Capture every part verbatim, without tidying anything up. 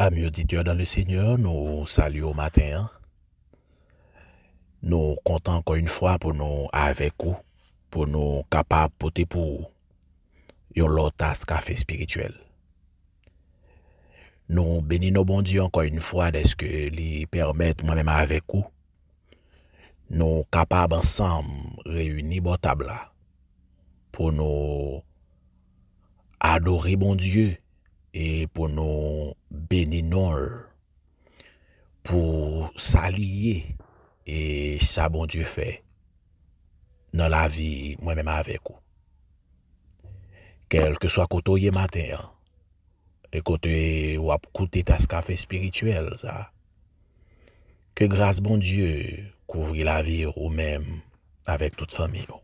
Ami oditè dan le Senyè, nou salye w maten an. Nou kontan ankò yon fwa pou nou avèk ou, pou nou kapab pote pou ou yon lòt tas kafe espirityèl. Nou beni non Bondye ankò yon fwa dèske li pèmèt mwen menm avèk ou, nou kapab ansanm reyini bò tab la pou nou adore Bondye e pou nou beni non l, pou sa li ye e sa Bondye fè nan lavi mwen menm avèk ou. Kèlkeswa kote w ye maten an, e kote w ap koute tas kafe espirityèl sa, ke gras Bondye kouvri lavi ou menm avèk tout fanmi w.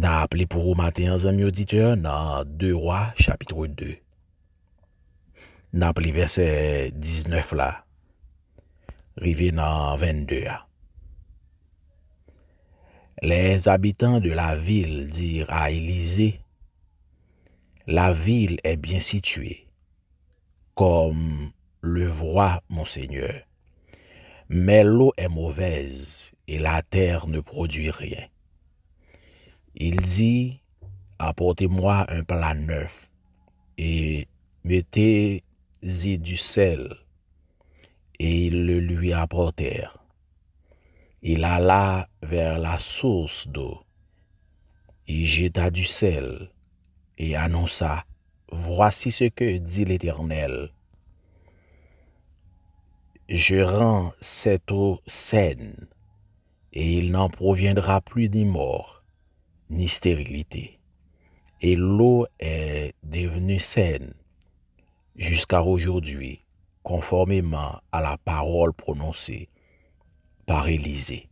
N ap li pou ou maten an, zanmi oditè, nan de Wa, chapit de. N ap li vèsè diznèf la, rive nan vennde a. Les habitants de la ville dirent à Élisée, la ville est bien située, comme le voit mon seigneur. Mais l'eau est mauvaise et la terre ne produit rien. Il dit, apportez-moi un plat neuf et mettez-y du sel. Et ils le lui apportèrent. Il alla vers la source d'eau. Il jeta du sel et annonça, voici ce que dit l'Éternel. Je rends cette eau saine, et il n'en proviendra plus ni mort, ni stérilité. Et l'eau est devenue saine jusqu'à aujourd'hui, conformément à la parole prononcée par Élisée.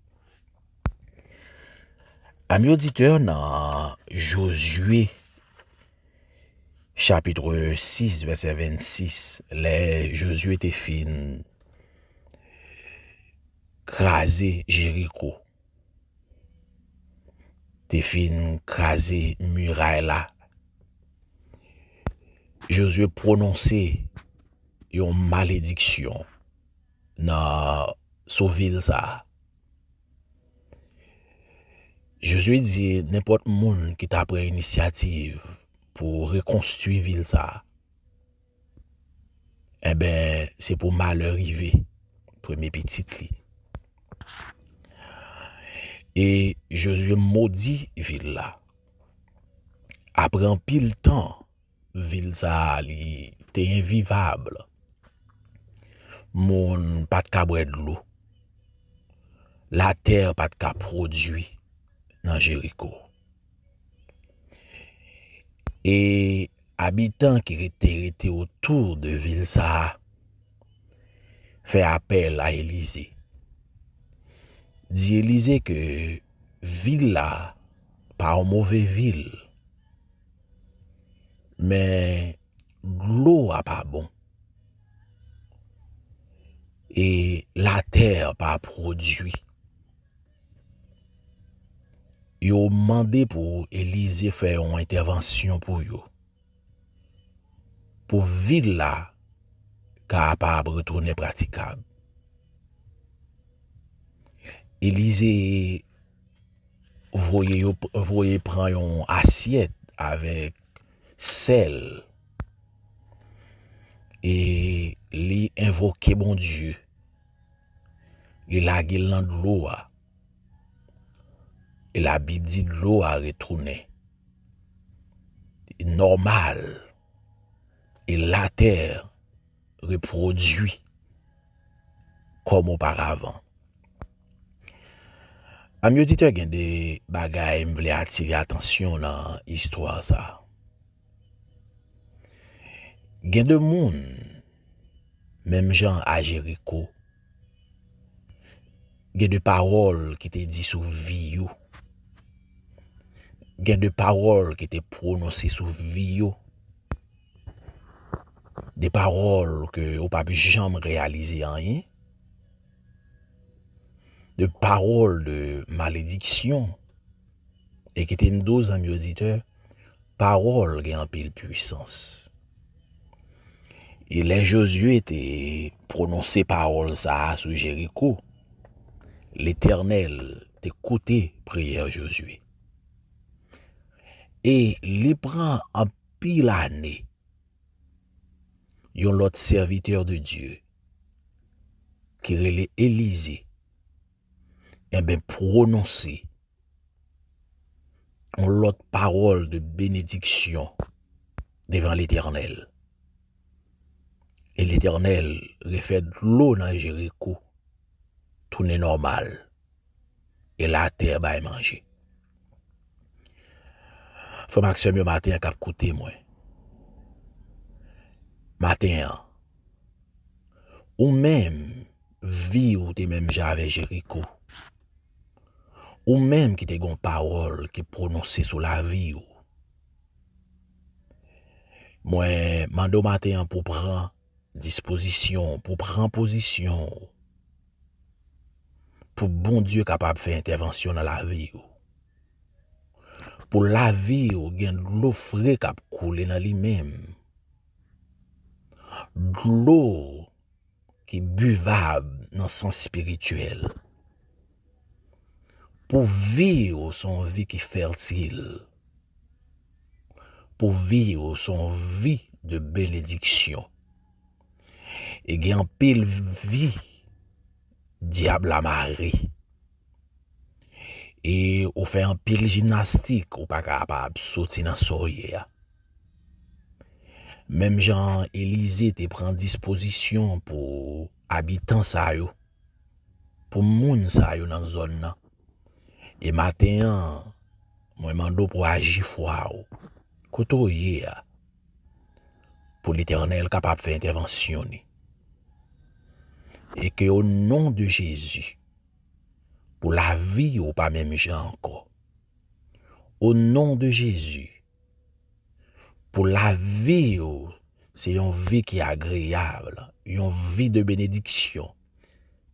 Ami oditè, nan Jozye, chapit sis, vèsè vennsis, lè Jozye te fin kraze Jeriko, te fin kraze miray la, Jozye pwononse yon malediksyon nan, sou vil sa a. Jozye di nenpòt moun ki ta pran inisyativ pou rekonstwi vil sa a, enben, se pou malè rive premye pitit li. E Jozye modi vil la. Apre anpil tan, vil sa a, li te envivab. Moun pa t ka bwè dlo. Latè pa t ka pwodui nan Jeriko. E abitan ki rete, rete otou de vil sa a fè apèl a Elize. Di Elize ke vil la pa yon move vil, men dlo a pa bon. E latè pa pwodui. Yo mande pou Elize fè yon entèvansyon pou yo, pou vil la kapab retounen pratikab. Elize voye yo, voye pran yon asyèt avèk sèl e li envoke Bondye. Li lage l nan dlo a. E Labib di dlo a retounen nòmal. E latè repwodui kòm oparavan. Ami oditè, gen de bagay m vle atire atansyon nan istwa sa. Gen de moun, menm jan a Jeriko, gen de pawòl ki te di sou vi yo. Gen de pawòl ki te pwononse sou vi yo. De pawòl ke ou p ap janm reyalize anyen. De pawòl de malediksyon. E kite m di w, zanmi oditè, pawòl gen anpil pwisans. E lè Jozye te pwononse pawòl sa a sou Jeriko, Letènèl te koute priyè Jozye. E li pran anpil ane, yon lòt sèvitè de Dye ki rele Elize, enben, pwononse yon lòt pawòl de benediksyon devan Letènèl. E Letènèl refè dlo nan Jeriko tounen nòmal. E latè bay manje. Frè m ak sè m yo, maten an k ap koute mwen, maten an, ou menm, vi w te menm jan avè Jeriko. Ou menm ki te gen yon pawòl ki pwononse sou lavi w. Mwen mande w maten an pou pran dispozisyon, pou pran pozisyon w, pou Bondye kapab fè entèvansyon nan lavi w, pou lavi w gen dlo fre k ap koule nan li menm, dlo ki bivab nan sans espirityèl. Pou vi w se yon vi ki fètil. Pou vi w se yon vi de benediksyon. E gen anpil vi dyab la mare. E ou fè anpil jimnastik, ou pa kapab soti nan sa w ye a. Menm jan Elize te pran dispozisyon pou abitan sa yo, pou moun sa yo nan zòn nan. E maten an, mwen mande w pou aji fwa w, kote w ye a, pou Letènèl kapab fè entèvansyon li. E ke o non de Jezi, pou lavi w pa menm jan ankò. O non de Jezi, pou lavi w se yon vi ki agreyab, yon vi de benediksyon,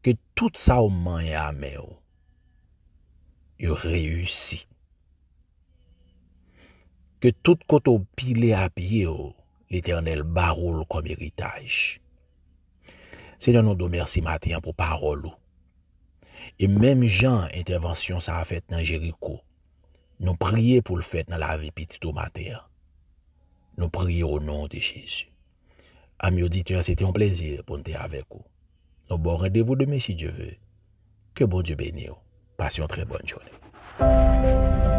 ke tout sa w manyen a men w, yo reyisi. Ke tout kote w pile a pye w, Letènèl ba w l kòm eritaj. Senyè, nou di w mèsi maten an pou pawòl ou. E menm jan entèvansyon sa a fèt nan Jeriko, nou priye pou l fèt nan lavi pitit ou maten an. Nou priye o non de Jezi. Ami oditè, se te yon plezi pou n te avèk ou. Nou ba w randevou demen si Dye ve. Ke Bondye beni w. Pase yon trè bòn jounen.